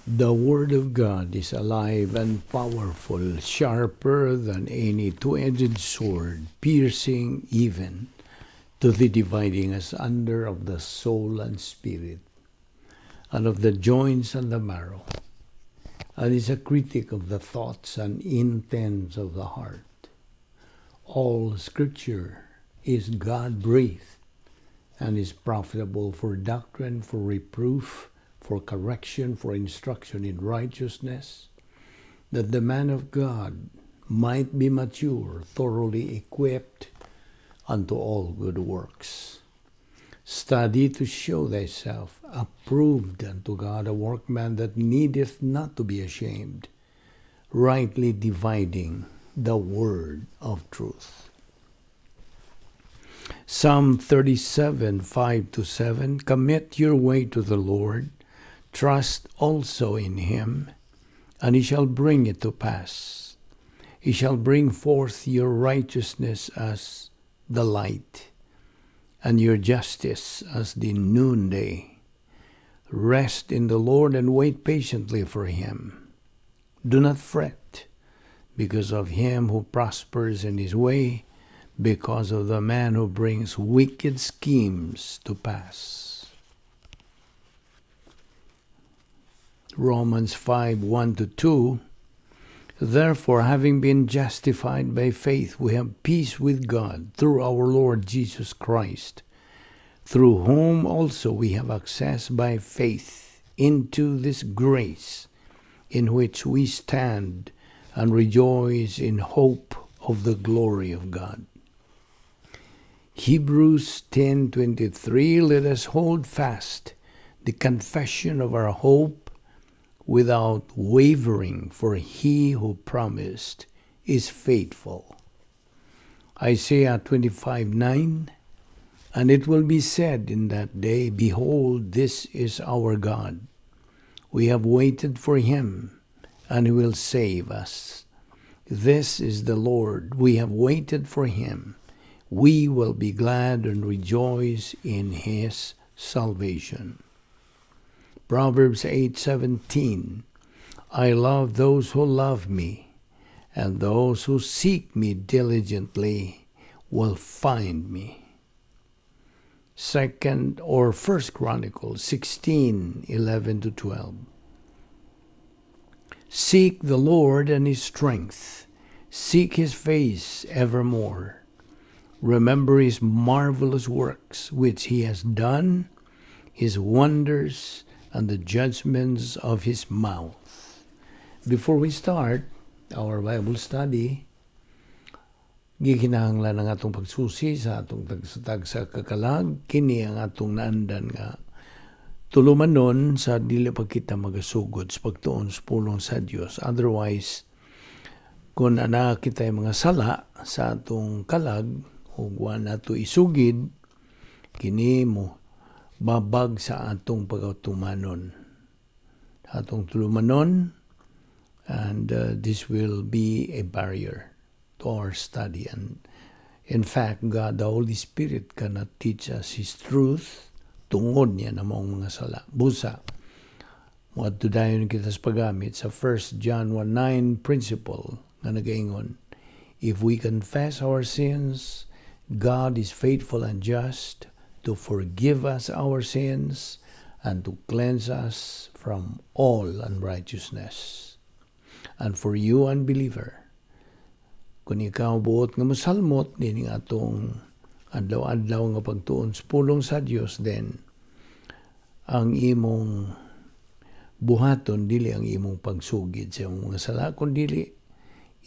The Word of God is alive and powerful, sharper than any two-edged sword, piercing even to the dividing asunder of the soul and spirit, and of the joints and the marrow, and is a critic of the thoughts and intents of the heart. All Scripture is God-breathed and is profitable for doctrine, for reproof, for correction, for instruction in righteousness, that the man of God might be mature, thoroughly equipped unto all good works. Study to show thyself approved unto God, a workman that needeth not to be ashamed, rightly dividing the word of truth. Psalm 37:5-7. Commit your way to the Lord, trust also in him, and he shall bring it to pass. He shall bring forth your righteousness as the light, and your justice as the noonday. Rest in the Lord and wait patiently for him. Do not fret because of him who prospers in his way, because of the man who brings wicked schemes to pass. Romans 5:1-2. Therefore, having been justified by faith, we have peace with God through our Lord Jesus Christ, through whom also we have access by faith into this grace in which we stand and rejoice in hope of the glory of God. Hebrews 10:23. Let us hold fast the confession of our hope without wavering, for he who promised is faithful. Isaiah 25:9. And it will be said in that day, Behold, this is our God. We have waited for him, and he will save us. This is the Lord. We have waited for him. We will be glad and rejoice in his salvation. Proverbs 8:17. I love those who love me, and those who seek me diligently will find me. Second or First Chronicles 16:11-12. Seek the Lord and his strength. Seek his face evermore. Remember his marvelous works which he has done, his wonders, and the judgments of his mouth. Before we start our Bible study, gikinahanglan ang atong pagsusi sa atong tagsa kakalag, kini ang atong naandan nga tulumanon sa dili pa kita magasugod sa pagtuon sa pulong sa Dios. Otherwise, kung ana kita mga sala sa atong kalag ug wa nato isugid, kini mo babag sa atong pagatumanon, atong tulumanon, and this will be a barrier to our study. And in fact, God the Holy Spirit cannot teach us His truth tungod niya na maong mga sala. Busa, moadto dayon kita sa paggamit sa 1 John 1:9 principle nga nagaingon, if we confess our sins, God is faithful and just to forgive us our sins and to cleanse us from all unrighteousness. And for you, unbeliever, kung ikaw buot nga mosalmot nining atong adlaw-adlaw nga pagtuon sa pulong sa Dios, then ang imong buhaton dili ang imong pagsugid sa imong mga sala, kun dili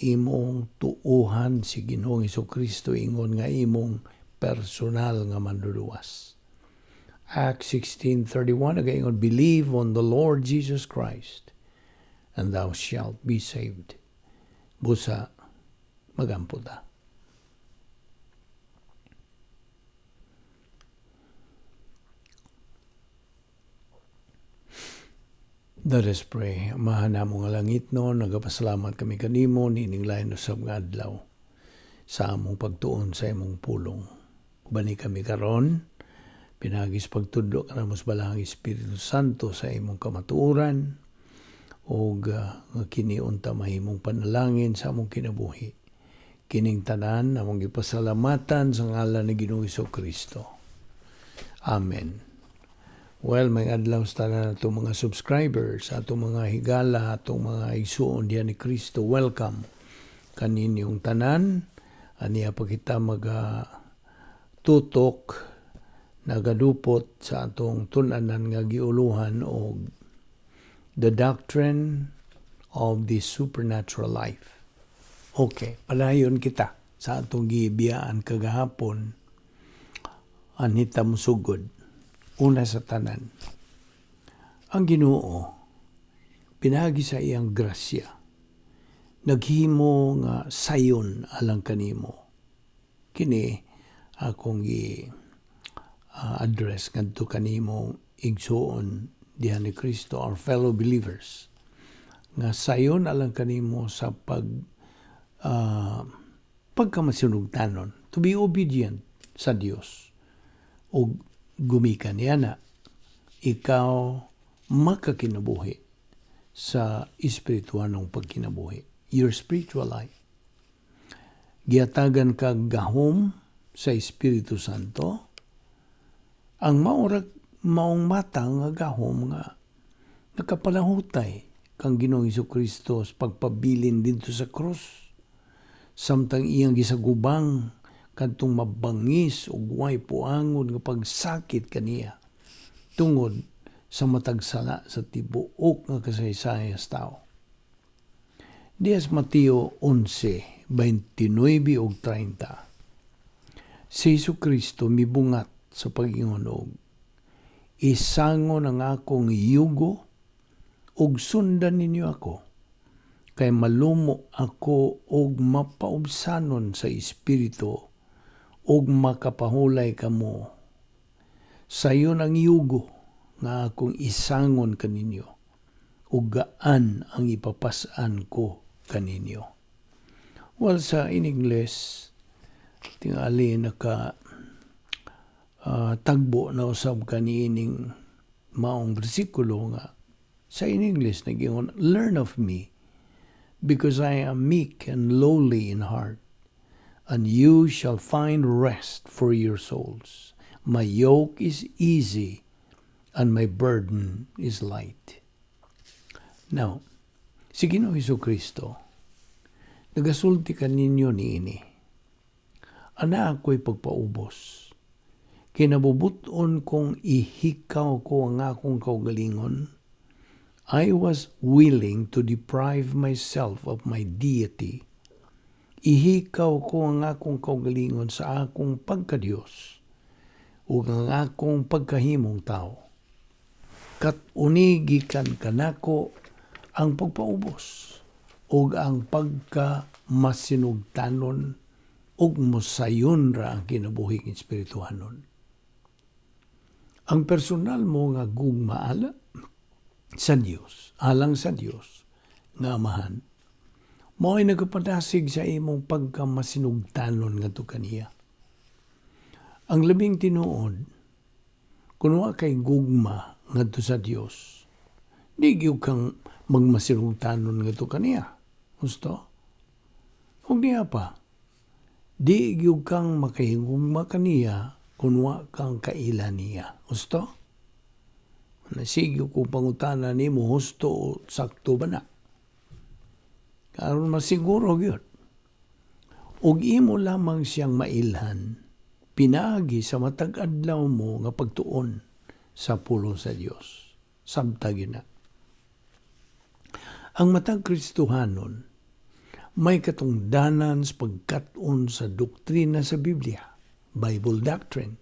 imong tuuhan si Ginoong Kristo ingon nga imong personal nga manluluwas. Acts 16:31 nagaingon, "Believe on the Lord Jesus Christ and thou shalt be saved." Busa magampo ta. Let us pray. Amahan namo nga langit no, nagapasalamat kami kanimo nining lain usab nga adlaw sa among pagtuon sa imong pulong. Ubani kami karon, pinagis pagtudlo kanamo sa Balahang Espiritu Santo sa imong kamatuoran. Og nga kini unta mahimong panalangin sa among kinabuhi. Kining tanan among gipasalamatan sa ngalan ni Ginoong Kristo. Amen. Well, maayong adlaw sa tanan atong mga subscribers, atong mga higala, atong mga igsuon diha ni Kristo. Welcome kaninyong tanan. Aniya pa kita maga tutok, nagadupot sa atong tun-anan nga giuluhan og The Doctrine of the Supernatural Life. Okay, palayon kita sa atong gibiyaan kagahapon. Anhita sugod. Una sa tanan, ang Ginoo, pinaagi sa iyang grasya, naghimo nga sayon alang kanimo. Kini akong gi address ngadto kanimo, igsuon diha ni Kristo, our fellow believers, nga sayon alang kanimo sa pagkamasinugtanon, to be obedient sa Dios, ug gumikan niya na ikaw makakinabuhi sa espirituanong pagkinabuhi, your spiritual life. Giatagan kag gahom sa Espiritu Santo, ang maurag maong mata nga gahom nga nakapalahutay kang Ginoong Kristo sa pagpabilin didto sa krus samtang iyang gisagubang kadtong mabangis ug way puangod nga pagsakit kaniya tungod sa matag sala sa tibuok nga kasaysayan sa tao. Diha sa Mateo 11, 29 ug 30. Si Hesus Kristo mibungat sa pag-ingon og, "Isangon ang akong yugo ug sundan ninyo ako, kay malumo ako ug mapaubsanon sa espiritu, ug makapahulay kamo. Sayon ang yugo nga akong isangon kaninyo ug gaan ang ipapas-an ko kaninyo." Well, sa in English, tingali naka tagbo na usab kaniining maong bersikulo nga sa in English nagingon, "Learn of me, because I am meek and lowly in heart, and you shall find rest for your souls. My yoke is easy and my burden is light." Now, si Ginoong Hesus Kristo, nagasulti kaninyo niini, "Ana ako'y pagpaubos. Kinabubuton kong ihikaw ko ang akong kaugalingon. I was willing to deprive myself of my deity. Ihikaw ko ang akong kaugalingon sa akong pagkadiyos ug ang akong pagkahimong tao. Kat-uni gikan kanako ang pagpaubos ug ang pagka masinugtanon ug mosayon ra ang kinabuhing espirituhanon." Ang personal mo nga gugma ala sa Dios, alang sa Dios nga Amahan, mao'y nagapadasig sa imong pagkamasinugtanon ngadto kaniya. Ang labing tinuod, kung wa kay gugma ngadto sa Dios, di gyud kang magmasinugtanon ngadto kaniya. Husto? Ug niya pa, di gyud kang makahigugma kaniya kung wa kang kaila niya. Husto? Nasige ko pangutana nimo, husto o sakto ba na? Karon masiguro gyud. Ug imo lamang siyang mailhan pinaagi sa matag adlaw mo nga pagtuon sa pulong sa Dios. Samtang yun na. Ang matag Kristohanon may katungdanan sa pagkat-on sa doktrina sa Biblia, Bible doctrine,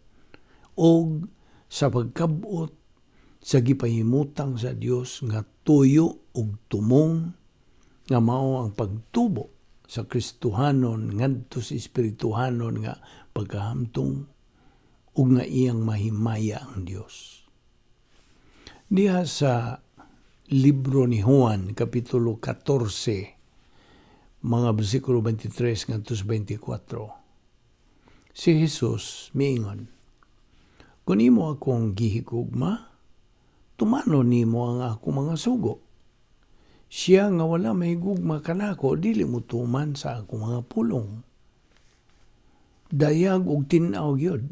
o sa pagkabot sa gipahimutang sa Dios nga tuyo ug tumong nga mao ang pagtubo sa Kristohanon ngadto sa espirituhanon nga pagkahamtong ug nga iyang mahimaya ang Dios. Diha sa libro ni Juan, Kapitulo 14, mga bersikulo 23 ngadto sa 24. Si Jesus miingon, "Kung imo akong gihigugma, tumanon nimo ang akong mga sugo." Siya nga wala mahigugma kanako dili motuman sa akong mga pulong. Dayag og tin-aw gyud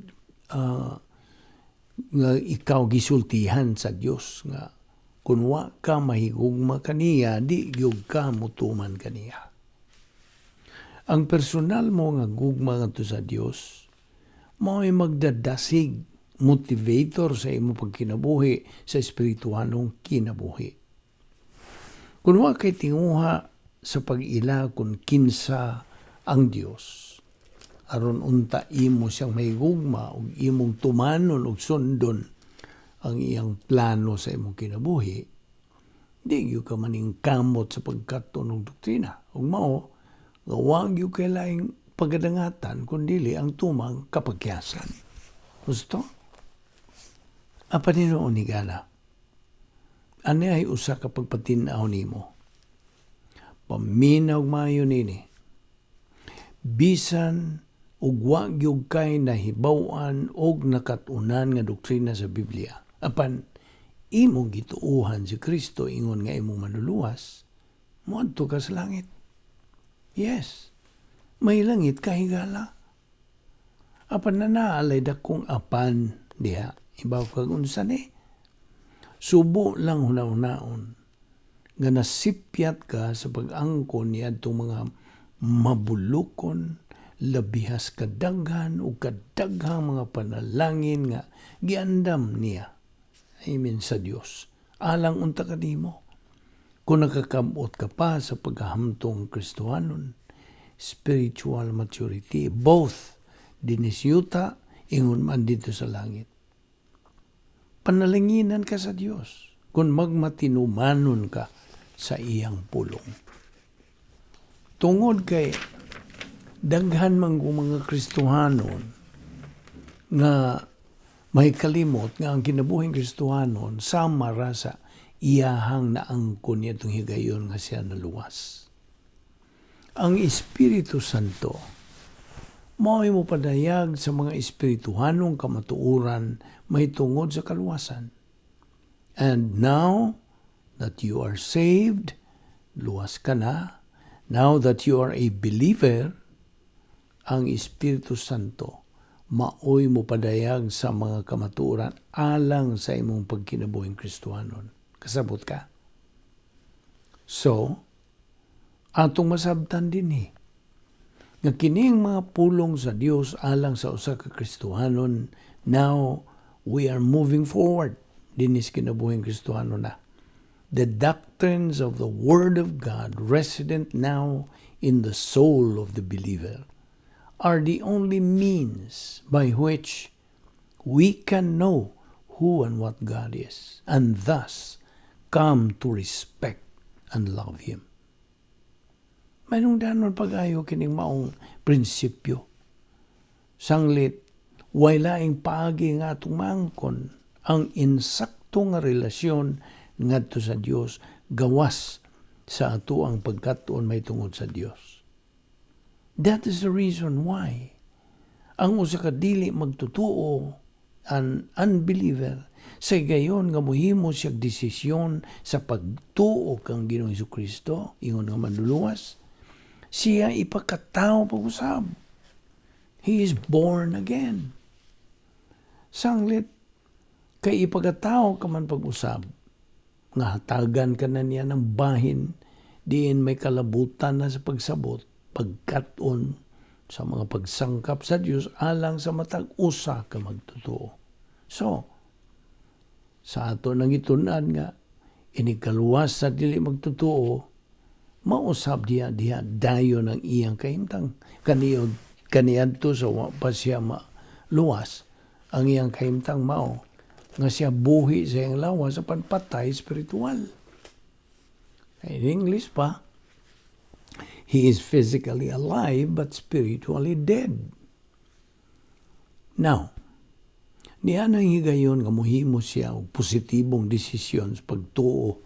nga ikaw gisultihan sa Dios nga kung wa ka mahigugma kaniya, di gyud ka motuman kaniya. Ang personal mo nga gugma ngadto sa Dios mao'y magdadasig, motivator sa imo pagkinabuhi sa espirituhanong kinabuhi. Kung wa kay tinguha sa pag-ila kung kinsa ang Dios, aron unta imo siyang mahigugma ug imong tumanon ug sundon ang iyang plano sa imong kinabuhi, di gyud ka maningkamot sa pagkat-on og doktrina. Ug mao nga wa gyud kay laing pagadangatan kun dili ang tumang kapagyasan. Gusto? Apan hinuon, higala, ani ay usa ka pagpatin-aw nimo. Paminaw maayo nini. Bisan ug wa gyud kay nahibaw-an og nakat-unan nga doktrina sa Biblia, apan imong gituohan si Kristo ingon nga imong manluluwas, moadto ka sa langit. Yes, may langit ka, higala. Apan na naalay dakong apan diha. Ibaw kag unsa ni? Subo lang huna-hunaon nga nasipyat ka sa pag-angkon niadtong mga mabulokon, labihas kadaghan o kadaghang mga panalangin nga giandam niya. I mean, sa Dios. Alang unta kanimo. Kung nakakabot ka pa sa pagkahamtong Kristohanon, spiritual maturity, both dinis yuta, ingon man dito sa langit. Panalanginan ka sa Dios kung magmatinumanon ka sa iyang pulong. Tungod kay daghan man kung mga Kristohanon nga may kalimot nga ang kinabuhing Kristohanon sama ra sa iyahang naangkon niya itong higayon nga siya naluwas. Ang Espiritu Santo mao'y mo padayag sa mga espirituhanong kamatuoran may tungod sa kaluwasan. And now that you are saved, luwas ka na, now that you are a believer, ang Espiritu Santo maoy mo padayag sa mga kamatuoran alang sa imong pagkinabuhing Kristohanon. Kasabot ka? So, atong masabtan din eh, nga kining mga pulong sa Dios alang sa usa ka Kristohanon, now we are moving forward dinis kinabuhing Kristohanon na. The doctrines of the Word of God resident now in the soul of the believer are the only means by which we can know who and what God is, and thus come to respect and love Him. Mayroong pag-ayo kining maong prinsipyo. Sanglit, way laing paagi nga atong maangkon ang insakto nga relasyon ngadto sa Dios gawas sa ato ang pagkatuon may tungod sa Dios. That is the reason why ang usa ka dili magtutuo, an unbeliever, sa gayon nga mohimo siya desisyon sa pagtuo kang Ginoong Kristo ingon nga manluluwas, siya ipakatao pag-usab. He is born again. Sanglit kay ipagataw ka man pag-usab nga hatagan ka na niya ng bahin diin may kalabutan na sa pagsabot, pagkat-on sa mga pagsangkap sa Dios alang sa matag usa ka magtotoo. So, sa ato nang itun-an nga inigkaluwas sa dili magtotoo, mausab diha diha dayon ang iyang kahimtang kaniyo kaniadto sa wa pa siya maluwas. Ang iyang kahimtang mao nga siya buhi sa iyang lawas apan patay spiritual. In English pa, he is physically alive but spiritually dead. Now, niya nang higayon nga mohimo siya og positibong desisyon sa pagtuo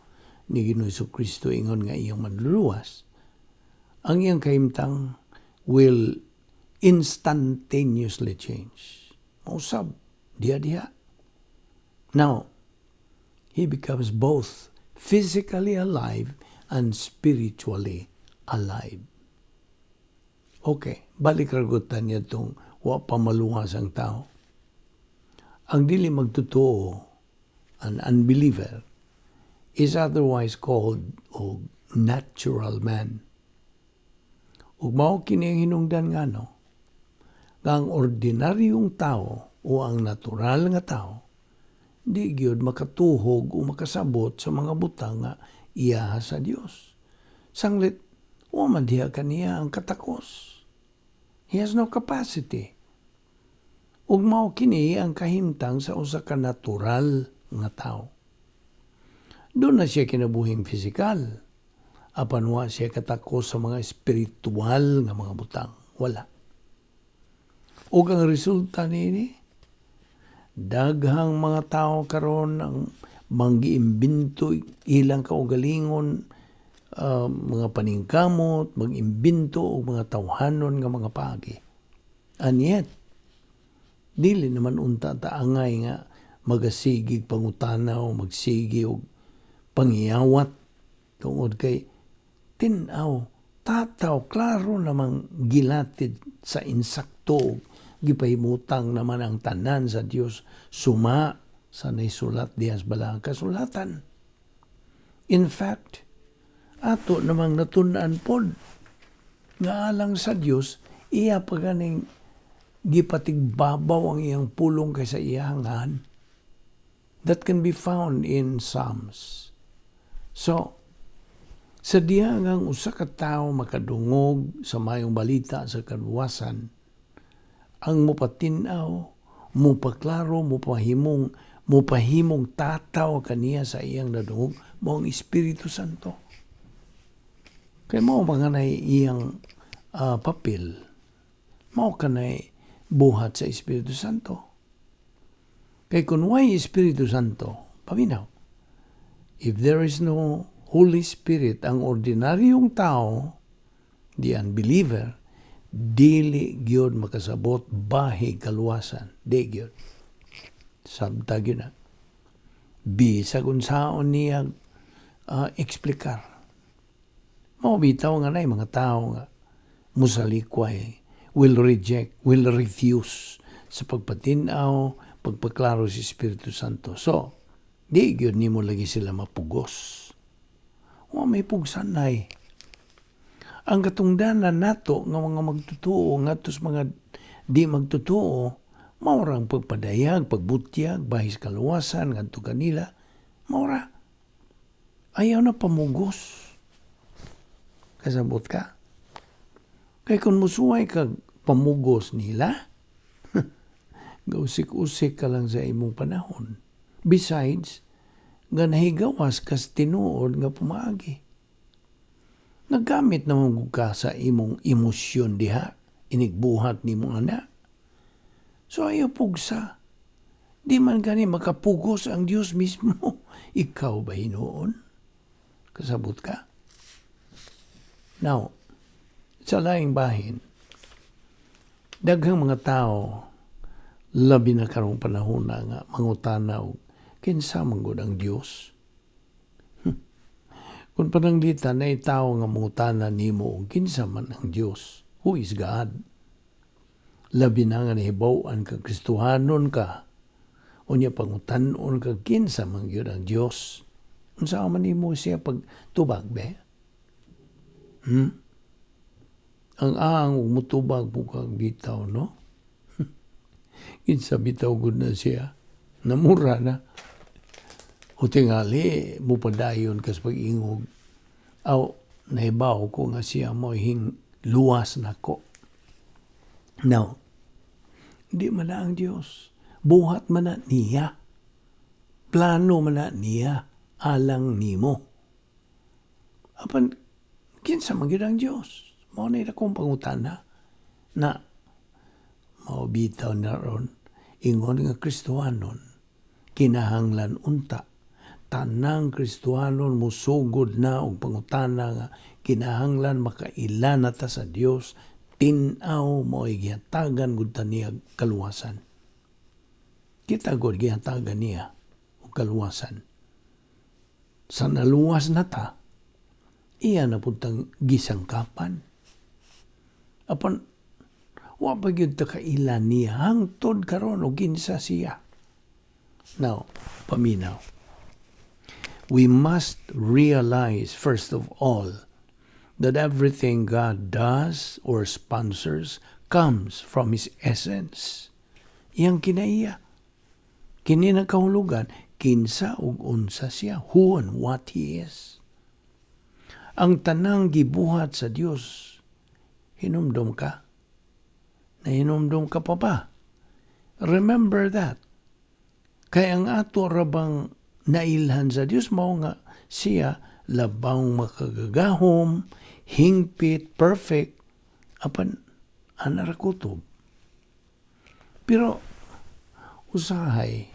ni Ginoong Kristo ingon nga iyang manluluwas, ang iyang kahimtang will instantaneously change. Mausab, diha-diha. Now, he becomes both physically alive and spiritually alive. Okay, balik ra gud ta niya itong wa pa maluwas ang tao. Ang dili magtotoo, an unbeliever, is otherwise called og natural man. Ug mao kini ang hinungdan ngano nga ang ordinaryong tao o ang natural nga tao di gyud makatuhog o makasabot sa mga butang nga iya sa Dios. Sanglit, wa man diha kaniya ang katakos. He has no capacity. Ug mao kini ang kahimtang sa usa ka natural nga tao. Duna na siya kinabuhing pisikal. Apan wa siya katakos sa mga espiritual nga mga butang. Wala. Ug ang resulta niini, daghang mga tao karon ang manggiimbento ilang kaugalingon mga paningkamot, mag-imbento og mga tawhanon nga mga paagi. And yet, dili naman unta ta angay nga magasigig pangutana o magsigi og pangiyawat tungod kay tin-aw, tataw, klaro namang gilatid sa insakto, gipahimutang naman ang tanan sa Dios suma sa naisulat diha sa Balaang Kasulatan. In fact, ato namang natun-an pod nga alang sa Dios, iya pa ganing gipatigbabaw ang iyang pulong kaysa iyangan. That can be found in Psalms. So, sa diha nga ang usa ka tawo makadungog sa mayong balita sa kaluwasan, ang mupatin-aw, mupaklaro, mupahimong tataw kaniya sa iyang nadungog, mao ang Espiritu Santo. Kay mao mga na iyang papel, mao kanay buhat sa Espiritu Santo. Kay kung way Espiritu Santo, paminaw, if there is no Holy Spirit, ang ordinaryong tao, the unbeliever, dili gyud makasabot bahig kaluwasan. Di gyud. Sabta gyud na. Bisag unsaon niya eksplikar. Mao bitaw nga nay mga tao nga musalikway, will reject, will refuse sa pagpatin-aw, pagpaklaro sa Espiritu Santo. So, di gyud nimo lagi sila mapugos. Wa may pugsanay. Ang katungdanan nato nga mga magtotoo ngadto sa mga di magtotoo, mao ra ang pagpadayag, pagbutyag, bahis kaluwasan ngadto kanila, mao ra. Ayaw na pamugos. Kasabot ka? Kay kung musuway kag pamugos nila, gausik-usik ka lang sa imong panahon. Besides, nga nahigawas kas tinuod nga pumaagi. Naggamit naman gud ka sa imong emosyon diha, inigbuhat nimo ana. So ayaw pugsa. Di man gani makapugos ang Dios mismo. Ikaw ba hinuon? Kasabot ka? Now, sa laing bahin, daghang mga tao, labi na karong panahon na nga mangutana og kinsa man gud ang Dios. Kung pananglitan na tao nga mangutana nimo og kinsa man ang Dios, who is God? Labi na nga nahibaw-an ka Kristohanon ka, unya pangutan-on ka kinsa man gyud ang Dios. Unsa man nimo siya pagtubag be? Ang aang ug mutubag po kag bitaw, no? Kinsa bitaw gud na siya. Namura na. O tingali, mupadayon kas pag-ingog. Aw, nahibaw ko nga siya mo hing luwas nako. Now, di man na ang Dios. Buhat man na niya. Plano man na niya alang nimo. Apan, kinsa man gyud ang Dios? Mao na akong pangutana na mao bitaw na ron ingon nga Kristohanon, kinahanglan unta tanang Kristohanon musugod na og pangutana nga kinahanglan makaila na ta sa Dios tin-aw, mo'y gihatagan gud ta niya kaluwasan. Kita gud gihatagan niya og kaluwasan. Sa naluwas na ta, Iya na pud tang gisangkapan. Apan wa pa gyud ta kaila niya hangtod karon og kinsa siya. Now, paminaw. We must realize, first of all, that everything God does or sponsors comes from His essence. Iyang kinaiya. Kini nagkahulugan, kinsa ug unsa siya, who and what He is. Ang tanang gibuhat sa Dios, hinumdom ka? Nahinumdom ka pa ba? Remember that. Kay ang ato ra bang nailhan sa Dios mao nga siya labaw makagagahom, hingpit, perfect, apan ana ra kutob. Pero usahay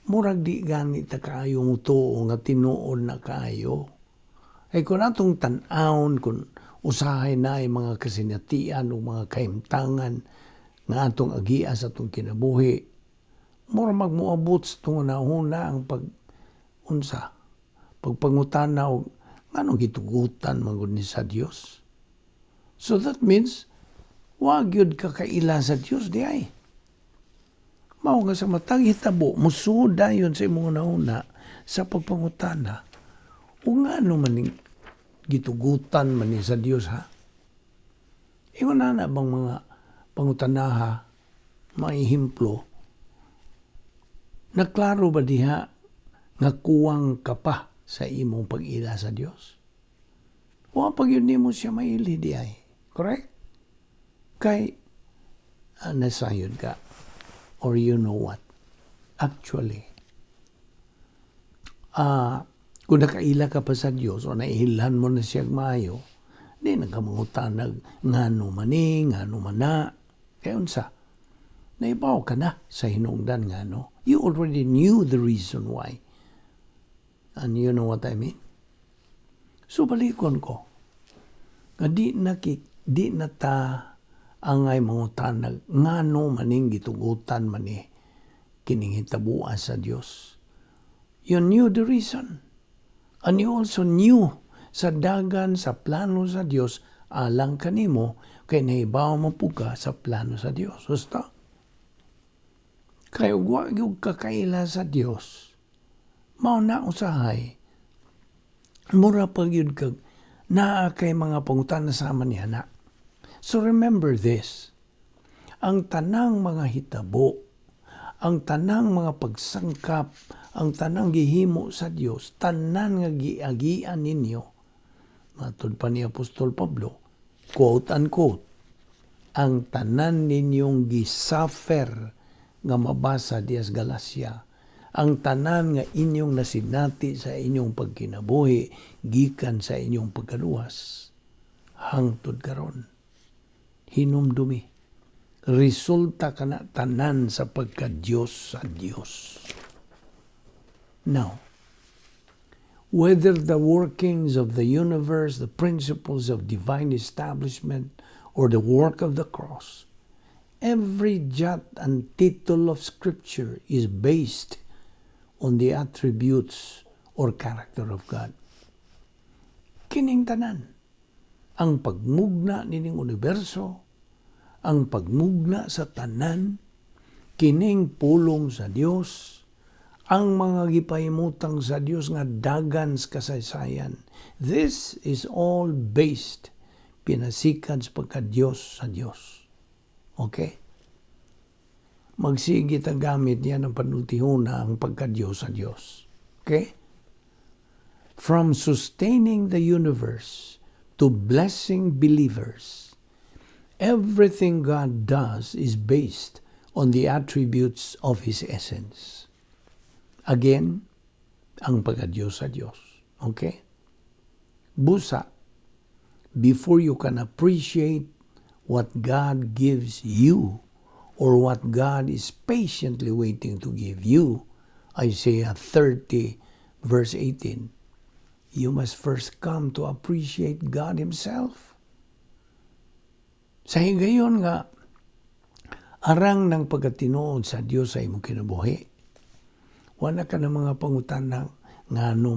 murag di gani ta kaayo mutuo nga tinuod na kaayo. Ay kung atong tan-awon, kung usahay na ay mga kasinatian o mga kahimtangan nga atong agia sa atong kinabuhi, mura magmuabot sa atong hunahuna ang pag unsa, pagpangutana og nganong gitugutan man gud ni sa Dios. So that means wa gyud ka kaila sa Dios di ay. Mao nga sa matag hitabo musuod dayon sa imong hunahuna sa pagpangutana o ngano man ning gitugutan man ni sa Dios, ha? Ingon na na bang mga pangutanaha, mga ehemplo, naklaro ba diha nga kuwang ka pa sa imong pag-ila sa Dios? Wa pa gyud nimo siya maili di ay. Correct? Kay nasayod ka. Or you know what? Actually, kung nakaila ka pa sa Dios o naihilhan mo na siya maayo, di na ka mangutanag ngano man ni, ngano man na. Kaya unsa? Naibaw ka na sa hinungdan ngano. You already knew the reason why. And you know what I mean? So balikon ko. Nga di na ta angay mangutanag ngano maning gitugutan man ni kining hitabua sa Dios. You knew the reason. And you also knew sa dagan sa plano sa Dios alang kanimo kay nahibaw mo pud ka sa plano sa Dios. Husto? Kay ug wa gyud ka kaila sa Dios, mao na usahay mura pa gyud kag naa kay mga pangutana sama niya na. So remember this. Ang tanang mga hitabo, ang tanang mga pagsangkap, ang tanang gihimo sa Dios, tanan nga giagian ninyo, matud pa ni Apostol Pablo, quote unquote, "Ang tanan ninyong gisuffer," nga mabasa diya sa Galacia, ang tanan nga inyong nasinati sa inyong pagkinabuhi gikan sa inyong pagkaluwas hangtod karon. Hinumdumi. Resulta kana tanan sa pagka-Diyos sa Dios. Now, whether the workings of the universe, the principles of divine establishment, or the work of the cross, every jot and tittle of Scripture is based on the attributes or character of God. Kining tanan, ang pagmugna nining universo, ang pagmugna sa tanan, kining pulong sa Dios, ang mga gipahimutang sa Dios nga dagan sa kasaysayan. This is all based pinasikan sa pagka-Diyos sa Dios. Okay? Magsige ta gamit niya ng panultihuna ang pagka-Diyos sa Diyos. Okay? From sustaining the universe to blessing believers, everything God does is based on the attributes of His essence. Again, ang pagka-Diyos sa Diyos. Okay? Busa, before you can appreciate what God gives you or what God is patiently waiting to give you, Isaiah 30, verse 18, you must first come to appreciate God Himself. Sa higayon nga, arang ng pagkatinuod sa Dios sa imong kinabuhi, wala ka ng mga pangutana ngano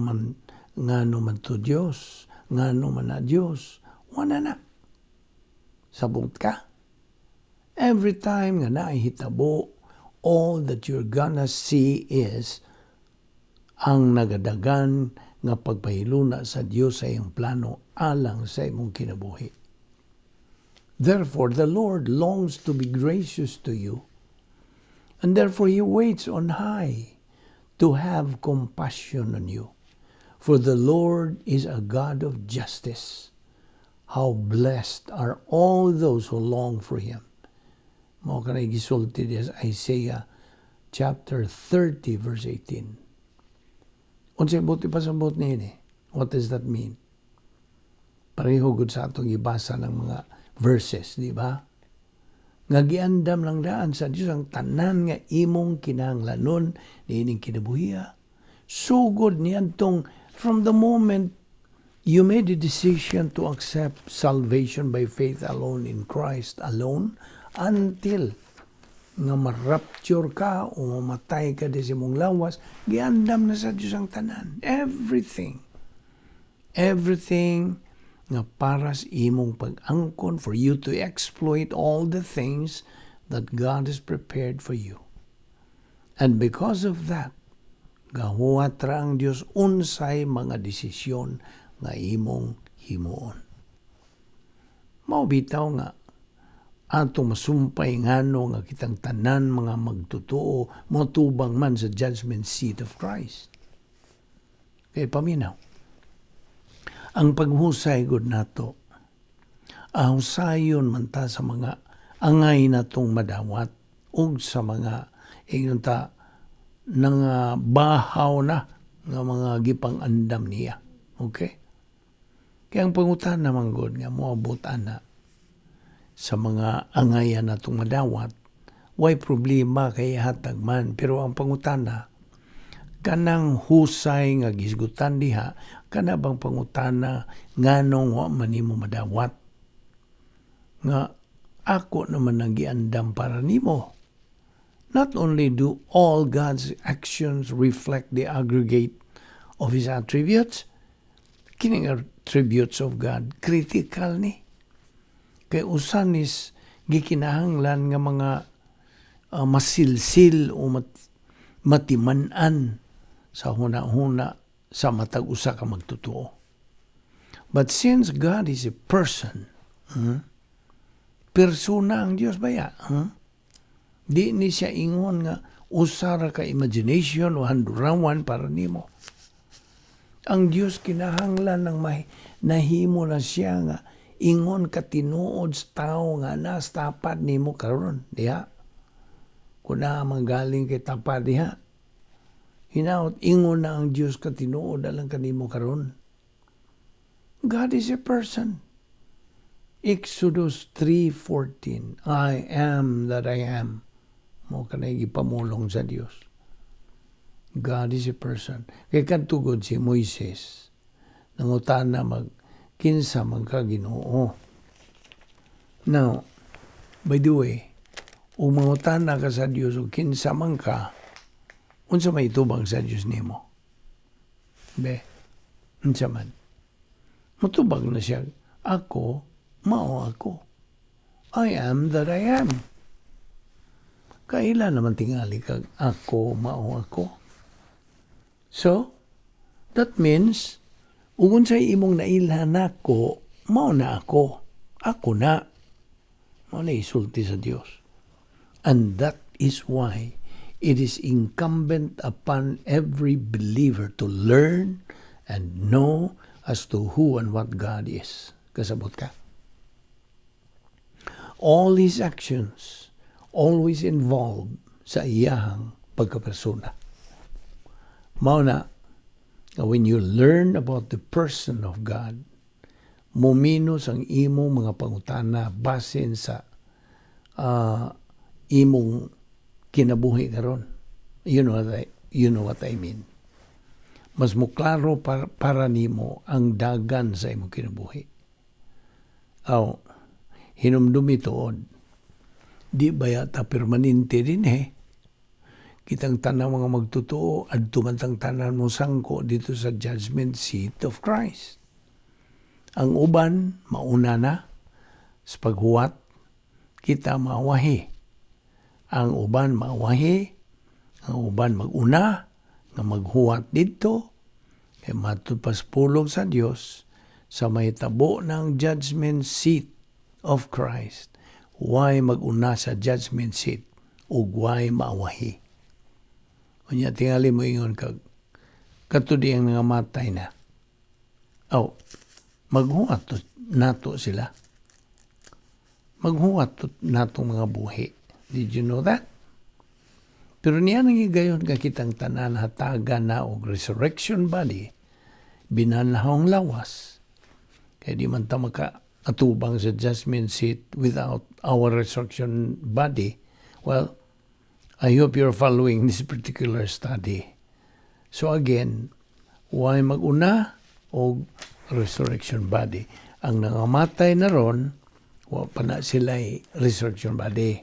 man to Dios, Ngano man na Dios? Wala na. Sabot ka. Every time nga naay hitabo, all that you're gonna see is ang nagadagan nga pagpahiluna sa Dios sa iyang plano alang sa imong kinabuhi. Therefore, the Lord longs to be gracious to you, and therefore He waits on high to have compassion on you. For the Lord is a God of justice. How blessed are all those who long for Him. Mao kanay gisulti diha sa Isaiah chapter 30 verse 18. Unsay buot ipasabot niini? What does that mean? Pareho gud sa atong gibasa ng mga verses, di ba? Nga giandam lang daan sa Dios ang tanan nga imong kinahanglanon niining kinabuhiya. Sugod niadtong from the moment you made a decision to accept salvation by faith alone in Christ alone until nga ma-rapture ka o mamatay ka di sa imong lawas, giandam na sa Diyos ang tanan. Everything. Everything nga para sa imong pag-angkon, for you to exploit all the things that God has prepared for you. And because of that, gahuwat ra ang Dios unsay mga desisyon nga imong himuon. Mao bitaw nga atong masumpay ngano nga kitang tanan mga magtotoo motubang man sa judgment seat of Christ. Kay paminaw, ang paghusay gud nato, ahusayon man ta sa mga angay natong madawat ug sa mga ingon ta nga bahaw na nga mga gipang-andam niya. Okay? Kaya ang pangutana man gud nga moabot ana sa mga angayan natong madawat, way problema kay hatag man. Pero ang pangutana, kanang husay nga gisgutan diha, kana bang pangutana nganong wa man nimo madawat? Nga ako naman ang giandam para nimo. Not only do all God's actions reflect the aggregate of His attributes, kining attributes of God, critical ni. Kay usa nis gikinahanglan nga mga masilsil o matiman-an sa huna-huna sa matag usa ka magtotoo. But since God is a person, Persona ang Dios baya. Di ni siya ingon nga usa ra ka imagination o handurawan para nimo. Ang Dios kinahanglan ng nahimo na siya nga ingon ka tinuod sa tao nga nas tapat nimo karon diha. Kun naa galing kay tapat diha. Hinaot ingon na ang Dios ka tinuod alang kanimo karon. God is a person. Exodus 3:14, "I am that I am." Mao kanay gipamulong sa Dios. God is a person. Kay kadto gud si Moises, nangutana mag kinsa man ka, Ginoo. Now, by the way, ug mangutana ka sa Dios og kinsa man ka, unsa may itubang sa Dios nimo? Be, unsa man? Mutubag na siya, "Ako, mao ako. I am that I am." Kaila naman tingali kag "Ako, mao ako." So, that means, ug unsay imong nailhan nako, mao na ako. Ako na. Mao na isulti sa Dios. And that is why it is incumbent upon every believer to learn and know as to who and what God is. Kasabot ka? All His actions always involve sa iyahang pagkapersona. Mao na, when you learn about the person of God, muminos ang imong mga pangutana basin sa imong kinabuhi karon. You know what I mean. Mas muklaro para nimo ang dagan sa imong kinabuhi. Aw, hinumdumi tuod. Di ba ta permanente din eh? Kitang tanan mga magtotoo, adto man tang tanan mo sangko dito sa judgment seat of Christ. Ang uban mauna na sa paghuwat, kita mawahi. Ang uban mawahi, ang uban mag-una nga maghuwat didto kay matud pa sa pulong sa Dios, sa mahitabo ng judgment seat of Christ, way mag-una sa judgment seat ug way maawahi. Unya tingali mo ingon kag kato diyang nangamatay na. Aw, maghuwat to nato sila. Maghuwat to natong mga buhi. Did you know that? Pero niya nang higayon nga kitang tanan hatagan na og resurrection body, binanhawng lawas. Kaya di man ta maka atubang sa judgment seat without our resurrection body. Well, I hope you're following this particular study. So again, way mag-una og resurrection body? Ang nangamatay na ron, wa pa na sila resurrection body.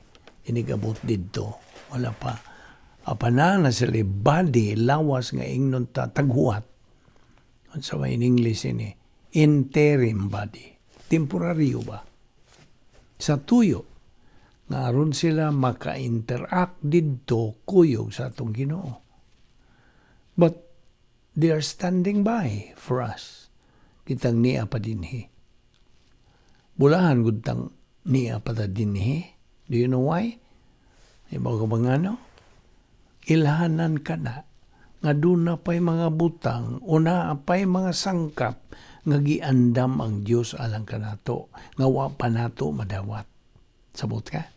Inigabot didto. Wala pa. Apa na na sila body, lawas nga ingnon ta taghuwat. Unsa ba in English ini? Interim body. Temporaryo ba? Sa tuyo, nga aron sila maka-interact didto kuyog sa atong Ginoo. But they are standing by for us. Kitang niya pa dinhi. Bulahan gud tang niya pa ta dinhi. Do you know why? Ibaw ka bang ano? Ilhanan ka na nga duna pa'y mga butang, una pa'y mga sangkap nga giandam ang Dios alang kanato, nga wa pa nato madawat. Sabot ka?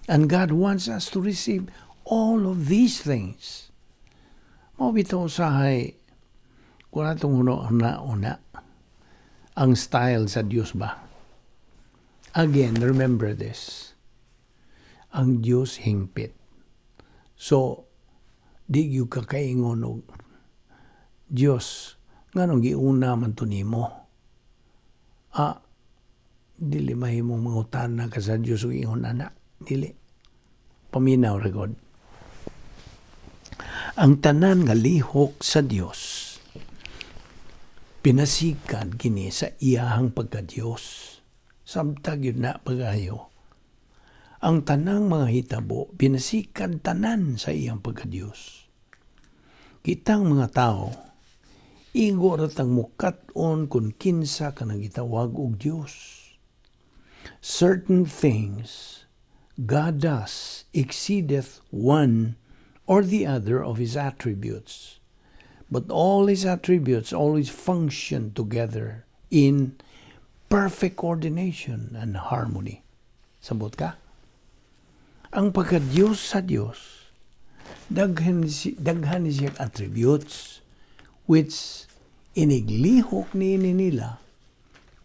And God wants us to receive all of these things. Mao bitaw usahay, kung atong una-una, ang style sa Dios ba? Again, remember this. Ang Dios hingpit. So, di gyud ka kaingon og Dios, nganong giuna man to nimo? Ah, dili mahimong mangutana ka sa Dios ug ingon ana. Dili. Paminaw ra gud. Ang tanan nga lihok sa Dios pinasikad kini sa iyahang pagka-Dios. Samtag yun na pagayo. Ang tanang mga hitabo, pinasikad tanan sa iyang pagka-Dios. Kitang mga tao, igo ra tang mukat-on kung kinsa ka nagitawag og Dios. Certain things God does exceedeth one or the other of His attributes. But all His attributes always function together in perfect coordination and harmony. Sabot ka? Ang pagka-Diyos sa Diyos, daghan siya attributes which iniglihok ni nila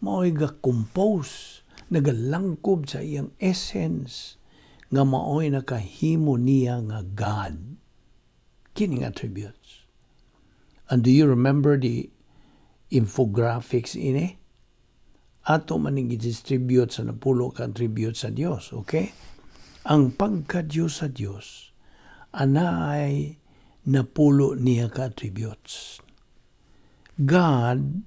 mao'y ga-compose, nagalangkob sa iyang essence nga mao'y nakahimo niya nga God. Kining attributes. And do you remember the infographics ini? Ato man ning i-distribute sa napulo ka attributes sa Dios, okay? Ang pagka-Diyos sa Dios, ana ay napulo niya ka attributes. God,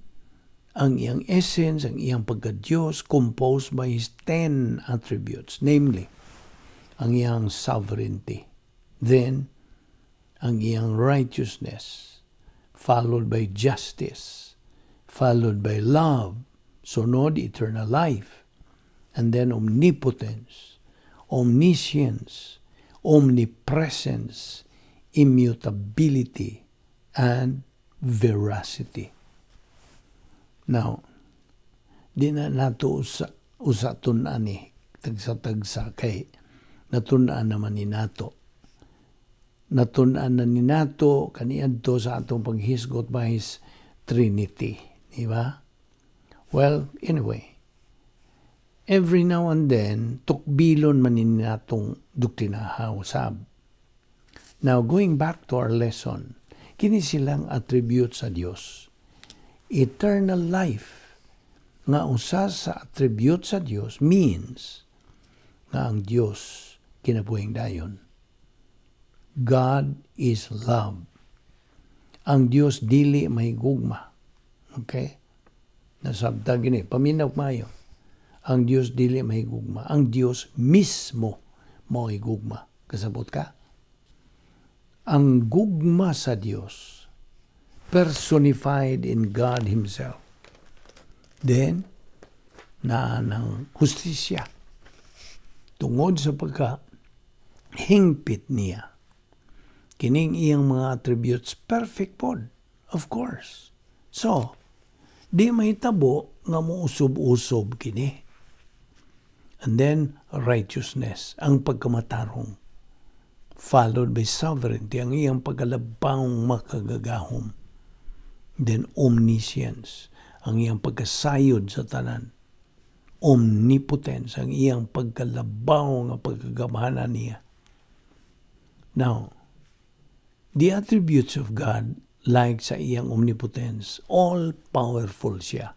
ang iyang essence, ang iyang pagka-Diyos, composed by His 10 attributes, namely, ang iyang sovereignty, then, ang iyang righteousness, followed by justice, followed by love, sunod eternal life, and then omnipotence, omniscience, omnipresence, immutability, and veracity. Now, di na nato usa tun-an ni tagsa-tagsa kay natun-an naman ni nato. Natun-an na ni nato kaniadto sa atong paghisgot by His Trinity. Di ba? Well, anyway, every now and then, tukbilon man ni natong doktrinaha usab. Now, going back to our lesson, kini silang attribute sa Dios. Eternal life nga usa sa attribute sa Dios means nga ang Dios kinabuhing dayon. God is love. Ang Dios dili may gugma. Okay? Nasabta gini, paminaw maayo. Ang Dios dili mahigugma. Ang Dios mismo mao gugma. Kasabot ka? Ang gugma sa Dios personified in God Himself. Then, naa ng hustisya. Tungod sa pagka hingpit niya. Kining iyang mga attributes, perfect pod. Of course. So, di mahitabo nga muusob-usob kini. And then, righteousness, ang pagkamatarong. Followed by sovereignty, ang iyang pagkalabawng makagagahom. Then, omniscience, ang iyang pagkasayod sa tanan. Omnipotence, ang iyang pagkalabaw nga pagkagamhanan niya. Now, the attributes of God, like sa iyang omnipotence, all powerful siya.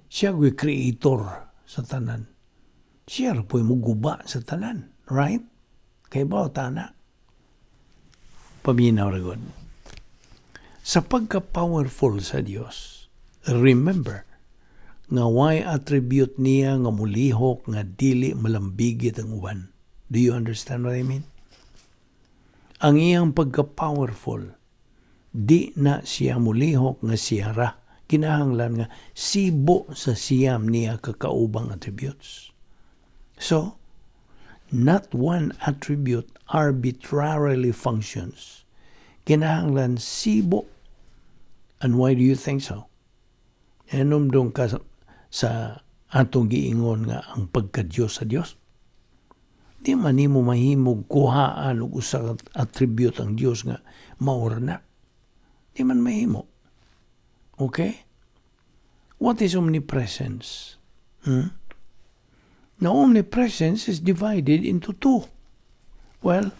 Siya ko'y creator sa tanan. Siya ra po'y muguba sa tanan. Right? Kay ba tana? Paminaw ra gud. Sa pagka-powerful sa Dios, remember nga way attribute niya nga mulihok nga dili malambigit ang uban. Do you understand what I mean? Ang iyang pagka-powerful, di na siya mulihok nga siya ra. Kinahanglan nga sibo sa siyam niya kakaubang attributes. So, not one attribute arbitrarily functions. Kinahanglan sibo. And why do you think so? Hinumdum ka sa atong giingon nga ang pagka-Diyos sa Dios. Di man nimo mahimog kuhaan og usa ka attribute ang Dios nga maura na. Di man mahimo. Okay? What is omnipresence? Hmm? Now, omnipresence is divided into two. Well,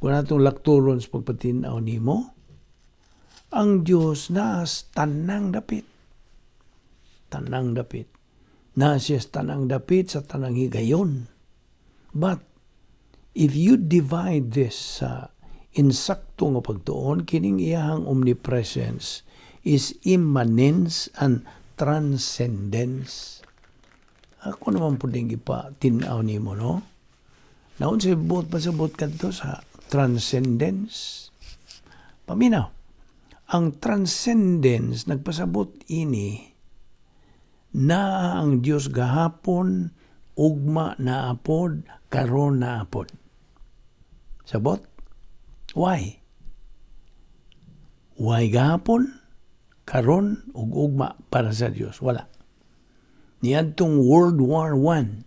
kung atong lakturon sa pagpatinaw nimo, ang Diyos naas tanang dapit. Tanang dapit. Naa siya sa tanang dapit sa tanang higayon. But, if you divide this sa insakto nga pagtuon, kining iyahang omnipresence is immanence and transcendence. Ako naman po din ipa tinaw nimo, no? Naon sa buot pasabot kadto sa transcendence. Paminaw. Ang transcendence nagpasabot ini na ang Dios gahapon, ugma naa pod, karon naa pod. Sabot? Why? Why gahapon, karon ug ugma para sa Dios? Wala. Niadtong World War I,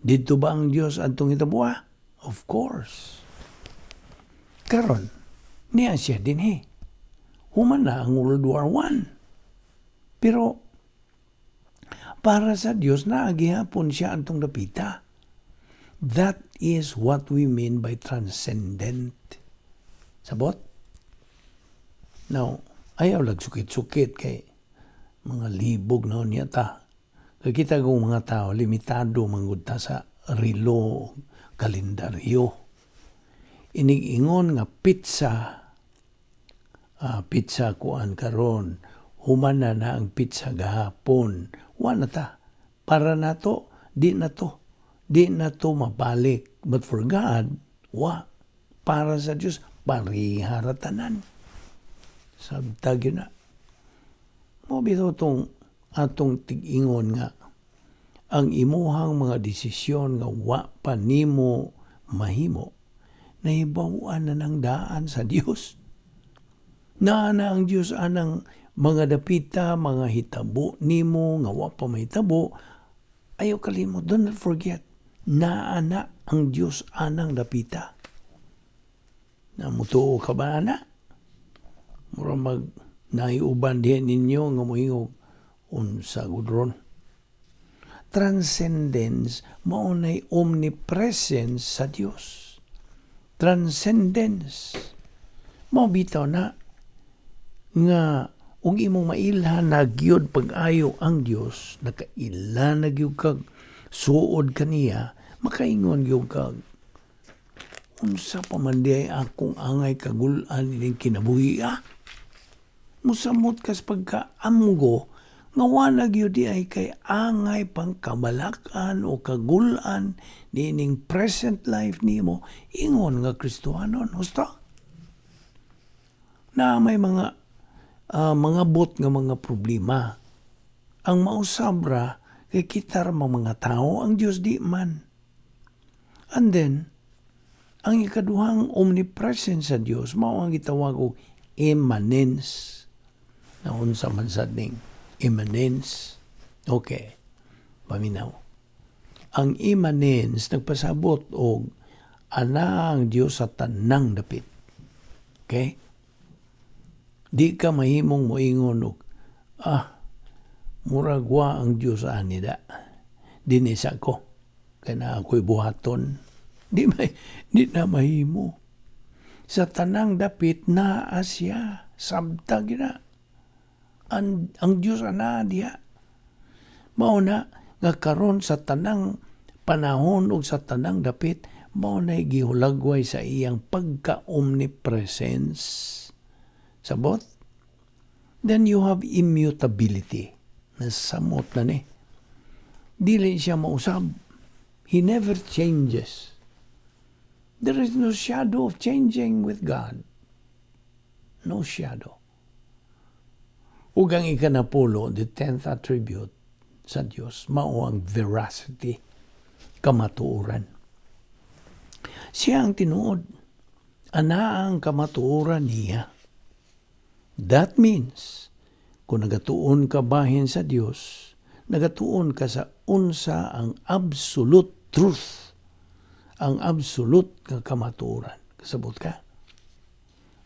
didto ba ang Dios adtong hitabuha? Of course. Karon, niya siya dinhi. Human na ang World War I. Pero para sa Dios naa gihapon siya antong dapita. That is what we mean by transcendent. Sabot? Now, ayaw lag sukit-sukit kay mga libog na niya ta. Kay kita kung mga tao, limitado manggod ta sa relo, kalendaryo. Inig-ingon nga petsa, petsa kuan karon, human na na ang petsa gahapon. Wa na ta. Para nato, di na to. Di na to mabalik. But for God, wa. Para sa Diyos, pareha ra tanan. Sabtag yun na. Mo bitaw tong atong tig-ingon nga ang imuhang mga desisyon nga wa pa nimo mahimo, nahibaw-an na ng daan sa Dios. Naa na ang Dios anang mga dapita, mga hitabo nimo nga wa pa mahitabo, ayaw kalimot, do not forget, naa na ang Dios anang dapita. Na mutuo ka ba ana? Mura mag naiuban diyan ninyo nga moingog unsa gud ron. Transcendence mao nay omnipresence sa Dios. Transcendence. Mao bitaw na nga ug imong mailhan na gyud pag-ayo ang Dios, nakaila na gyud kag suod kaniya, makaingon gyud kag unsa pa man diay akong angay kagul-an ining kinabuhi ah. Musamot kas pagkaamgo. Nga wa gyud diay kay angay pang kabalakan o kagulan niining present life nimo ingon nga Kristohanon. Husto? Na may mga bot nga mga problema. Ang mausab ra kay kita ra mga tao, ang Dios di man. And then, ang ikaduhang omnipresence sa Dios mao ang gitawag og immanence. Naunsa man sad ning immanence? Okay. Paminaw. Ang immanence nagpasabot og ana ang Dios sa tanang dapit. Okay? Di ka mahimong moingon og murag wa ang Dios ani da. Dinisa ko. Kay na ako'y buhaton. Di na mahimo. Sa tanang dapit naa siya. Sabta gina. Ang Dios ana diha. Mao na nga karon sa tanang panahon ug sa tanang dapit, mao na gihulagway sa iyang pagka-omnipresence. Sabot? Then you have immutability. Nasamot na ni. Dili siya mausab. He never changes. There is no shadow of changing with God. No shadow. Ug ang ikanapulo, the 10th attribute sa Dios, mao ang veracity, kamatuoran. Siya ang tinuod. Ana ang kamatuoran niya. That means, kung nagatuon ka bahin sa Dios, nagatuon ka sa unsa ang absolute truth, ang absolute nga kamatuoran. Kasabot ka?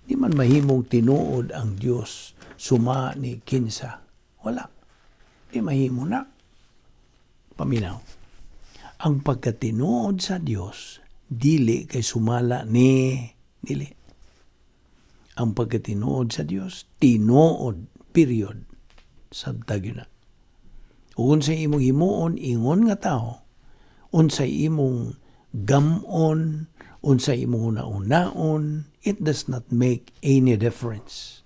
Di man mahimong tinuod ang Dios suma ni kinsa. Wala. Di mahimo na. Paminaw. Ang pagkatinuod sa Dios dili kay sumala ni dili. Ang pagkatinuod sa Dios, tinuod, period. Sabta gyud na. Ug unsay imong himuon ingon nga tao, unsay imong gamon, unsay imong hunahunaon, it does not make any difference.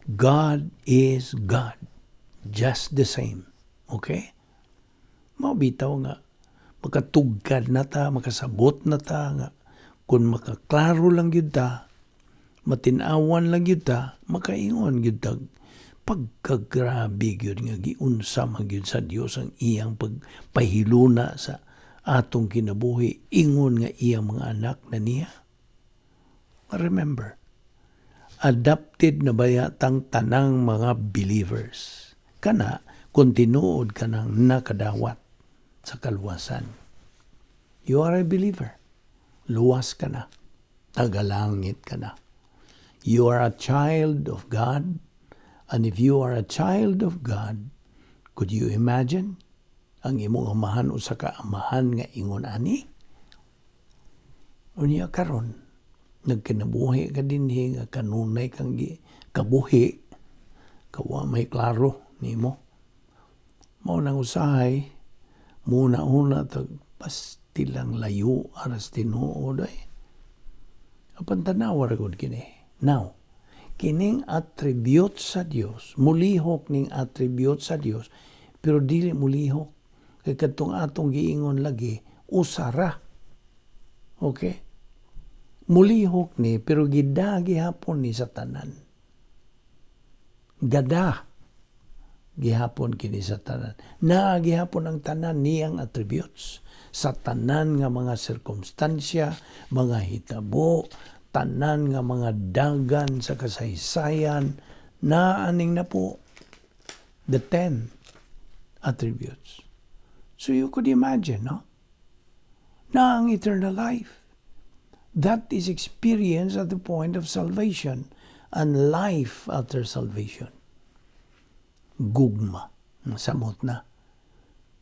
God is God. Just the same. Okay? Mao bitaw nga makatugkad na ta, makasabot na ta nga kung makaklaro lang gyud ta, matinawan lang gyud ta, makaingon gyud ta, pagkagrabe gyud nga giunsa man gyud sa Dios ang iyang pagpahiluna sa atong kinabuhi ingon nga iyang mga anak na niya. Remember, adopted na baya tang tanang mga believers? Kana, kung tinuod ka nang nakadawat sa kaluwasan. You are a believer. Luwas ka na. Tagalangit ka na. You are a child of God. And if you are a child of God, could you imagine ang imong amahan usa ka amahan nga ingon ani? Unya karon, nagkinabuhi ka dinhi nga kanunay kang gi, kabuhi, kawa may klaro nimo. Mao nang usahay, muna-una tag pastilang layo aras tinuod ay. Apan tanawa ra gud kini. Now, kining attribute sa Dios, mulihok ning attribute sa Dios, pero dili mulihok kay kadtong atong giingon lagi usara. Okay? Mulihok ni pero gida gihapon ni sa tanan. Gada gihapon kini sa tanan. Naa gihapon ang tanan niyang attributes sa tanan nga mga sirkumstansya, mga hitabo, tanan nga mga dagan sa kasaysayan, naa aning na po the 10 attributes. So you could imagine, no? Na ang eternal life. That is experienced at the point of salvation and life after salvation. Gugma. Samot na.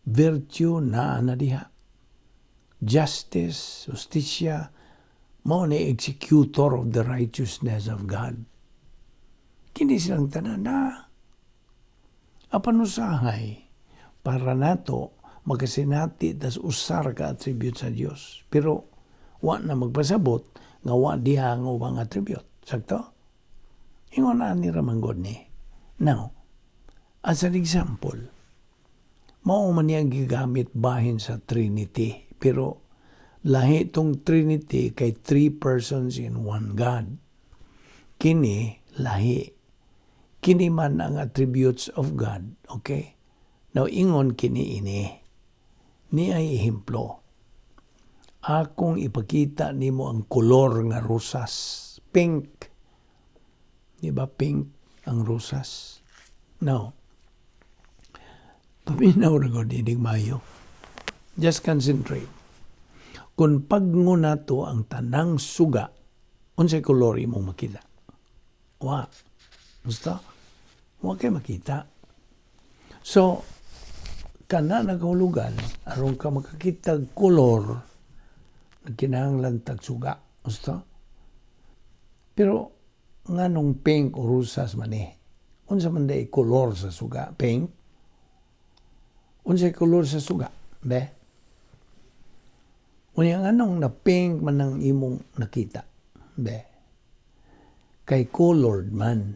Virtue naa na diha. Justice, justisya, mao ni executor of the righteousness of God. Kini silang tanan na. Apan usahay, para nato makasinati tas usar ka attribute sa Dios. Pero wa na magpasabot nga wa diha ang ubang attribute. Sakto? Ingon na ni ramanggod ni. Now, As an example, mao man niyang gigamit bahin sa Trinity, pero lahi tong Trinity kay three persons in one God. Kini lahi. Kini man ang attributes of God, okay? Now ingon kini ini. Ni ay ehemplo. Akong ipakita nimo ang kolor nga rosas, pink. Di ba pink ang rosas? Now, paminaw ra gud inig mayo. Just concentrate. Kung pag-on nato ang tanang suga, unsay kolor imong makita? Wa. Basta, wa kay makita. So, kana nagahulugan, aron ka makakita og kolor, nagkinahanglan tag suga. Basta? Pero, nganong pink o rosas man eh? Unsa man day kolor sa suga? Pink? Unsay kolor sa suga? Be? Unya nganong na pink man ang imong nakita? Be? Kay colored man.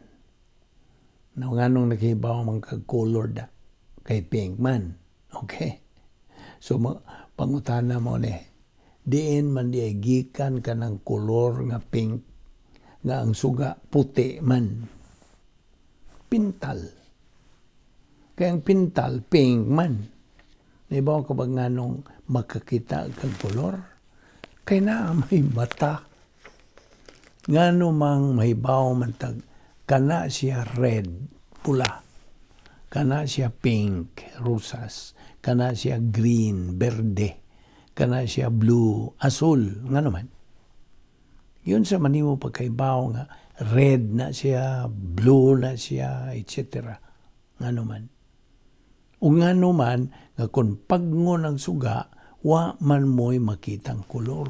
Now, nganong nakahibaw man kag colored da? Kay pink man. Okay? So, pangutana mo ni, diin man di ay gikan kanang kolor nga pink nga ang suga puti man? Pintal. Kaya ang pintal, pink man. Nahibaw ka ba nganong makakita kag kolor? Kay naa may mata. Ngano mang mahibaw man tag kana siya red, pula. Kana siya pink, rosas. Kana siya green, berde. Kana siya blue, asul. Ngano man? Yun sa manimo pagkaibaw nga red na siya, blue na siya, etc. Ngano man? O ngano man nga kung pag-on ang suga, wa man mo'y makitang kolor?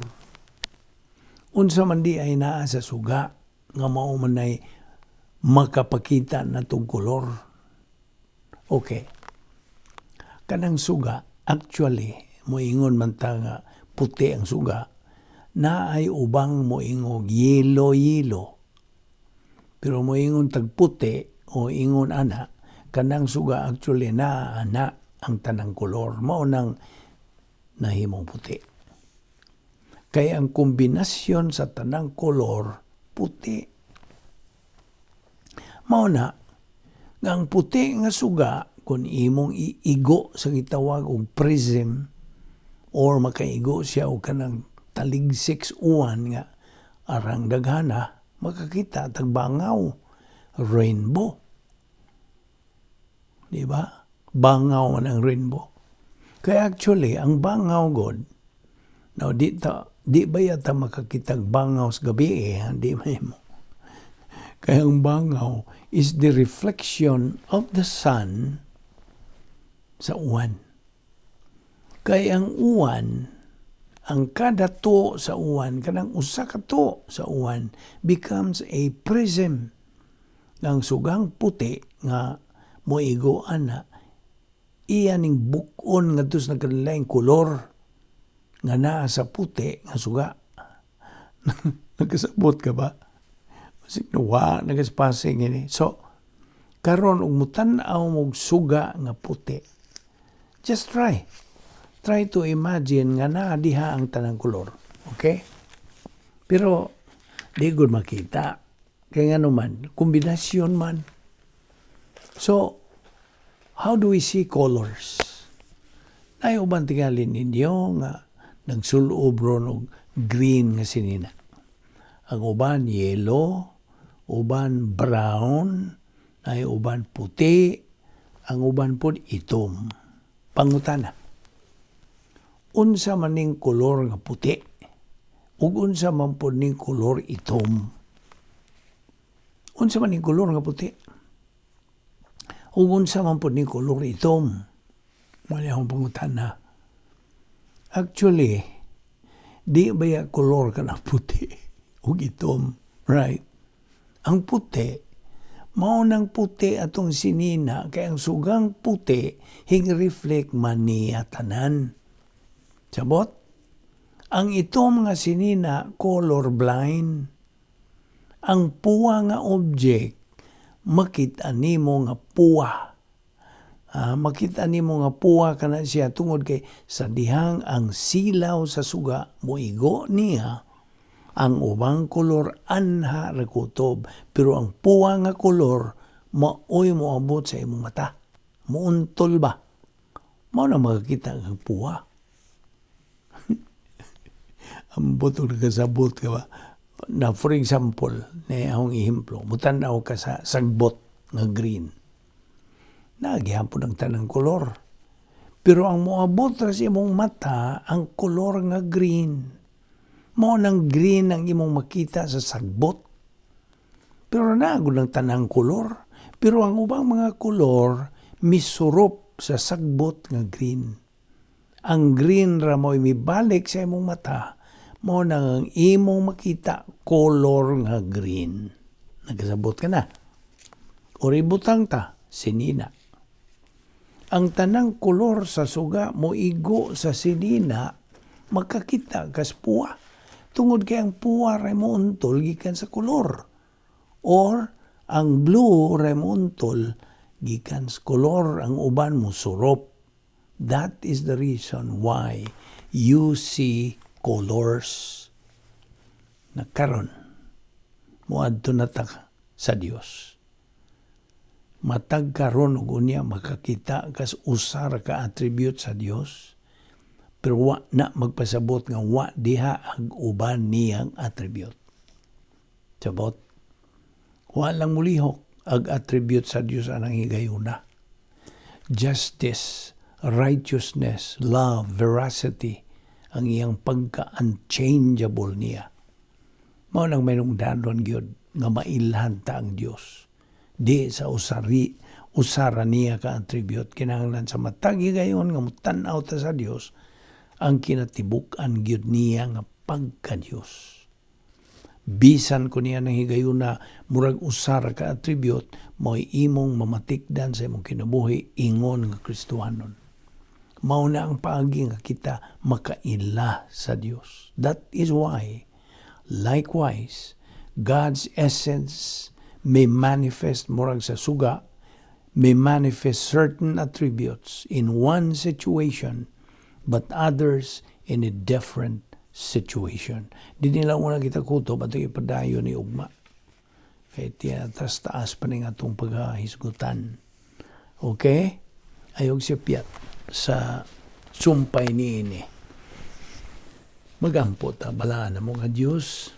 Unsa man di ay naa sa suga nga mao man ay makapakita na tong kolor? Okay. Kanang suga, actually, moingon man ta nga puti ang suga, na ay ubang moingog yellow-yellow. Pero moingon tag puti o ingon ana, kanang suga actually naa ana ang tanang kolor. Mao nang nahimong puti. Kaya ang kombinasyon sa tanang kolor, puti. Mao na, nga ang puti nga suga, kung imong iigo sa gitawag og prism, or makaigo siya og kanang taligsik uwan nga arang daghana, makakita tag bangaw, rainbow. Di ba? Bangaw man ang rainbow. Kaya actually, ang bangaw god, now di ba yata makakitag bangaw sa gabi eh, di ba mo? Kaya ang bangaw is the reflection of the sun sa uwan. Kaya ang uwan, ang kada to sa uwan, kanang usa ka to sa uwan, becomes a prism. Ang sugang puti nga moigo ana, iya ning buk-on ngadto sa nagkalaing kolor nga naa sa puti nga suga. Nagkasabot ka ba? Masig wa nagaspasing ini. So, karon ug mutan-aw mog suga nga puti, just try. Try to imagine nga naa diha ang tanang kolor. Okay? Pero di gud makita. Kaya nga naman, kombinasyon man. So, how do we see colors? Nay uban tingali ninyo nga nagsulob ron og green nga sinina. Ang uban yellow, uban brown, ay uban puti, ang uban pod itom. Pangutana. Unsa man ning kolor nga puti ug unsa man pod ning kolor itom? Unsa man ning kolor nga puti ug unsa man pod ning kolor itom? Wala akong pangutana. Actually, di ba ya kolor ka na puti ug itom, right? Ang puti, mao nang puti atong sinina kay ang sugang puti hing reflect man niya tanan. Sabot? Ang itom nga sinina, color blind. Ang puwa nga object makita nimo nga puwa. Ah, makita nimo nga puwa kana siya tungod kay sa dihang ang silaw sa suga moigo niya, ang ubang kolor anha ra kutob, pero ang puwa nga kolor maoy moabot sa imong mata, muuntol ba. Mao na makakita kang puwa. Ambot og nakasabot ka ba na. For example, na akong ehemplo, mutan-aw ka sa sagbot nga green, naa gihapon ang tanang kolor, pero ang moabot ra sa imong mata ang kolor nga green. Mao nang green ang imong makita sa sagbot, pero naa gud ang tanang kolor, pero ang ubang mga kolor misurop sa sagbot nga green. Ang green ra mo'y mibalik sa imong mata. Mao nang ang imong makita kolor nga green. Nagkasabot ka na? Or ibutang ta sinina. Ang tanang kolor sa suga moigo sa sinina, makakita kas puwa tungod kay ang puwa ra mountol gikan sa kolor, or ang blue ra mountol gikan sa kolor, ang uban mo surop. That is the reason why you see colors. Na karon, moadto na ta sa Dios. Matag karon ug unya makakita kas usa ra ka attribute sa Dios, pero wa na magpasabot nga wa diha ang uban niyang attribute. Sabot? Wa lang mulihok ag attribute sa Dios anang higayuna. Justice, righteousness, love, veracity, ang iyang pagka-unchangeable niya. Mao nang mayroong danon gyud nga mailhan ta ang Dios. Di sa usari usara niya ka attribute. Kinahanglan sa matag higayon nga mutan-aw ta sa Dios, ang kinatibuk-an gyud niya nga pagka-Dios. Bisan ko niya nang higayuna murag usara ka attribute, mo'y imong mamatikdan sa imong kinabuhi ingon nga Kristohanon. Mao na ang paagi nga kita makaila sa Dios. That is why, likewise, God's essence may manifest murag sa suga, may manifest certain attributes in one situation, but others in a different situation. Di nila una kita kutob at ipadayon ni ugma. Kay tiya, tas taas pa ning atong paghahisgutan. Okay? Ayog siya piyat sa sumpay ni ini. Magampo ta. Balaan mo nga Dios.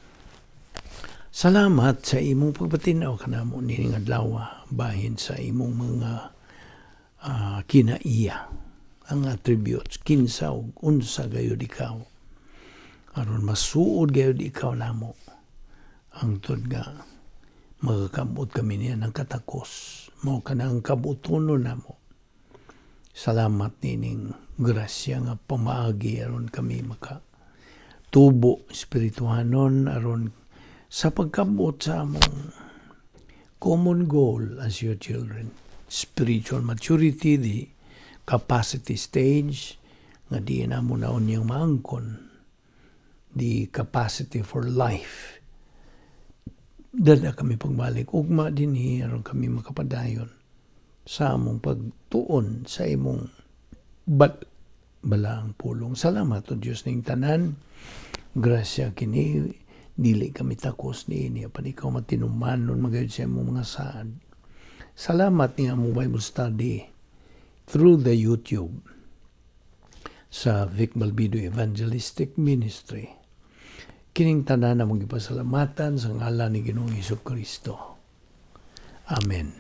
Salamat sa imong pagpatinaw kanamo nining adlaw bahin sa imong mga kinaiya, ang attributes, kinsa ug unsa gayud ikaw, aron masuod gayud ikaw namo hangtod nga magakamot kami niya ng katakos mao ka ang kabutonon namo. Salamat nining grasya nga pamaagi aron kami maka tubo espirituhanon, aron sa pagkamot sa among common goal as your children, spiritual maturity, the capacity stage nga di na mo naon niyang maangkon, the capacity for life. Dala kami pagbalik ugma dinhi aron kami makapadayon sa among pagtuon sa imong balaang pulong. Salamat o Dios ning tanan. Grasya kini, dili kami takos niini, apan ikaw matinumanon magayod sa imong mga saad. Salamat ni among Bible study through the YouTube sa Vic Balbido Evangelistic Ministry. Kining tanan among gipasalamatan sa ngalan ni Ginoong Hesus Kristo. Amen.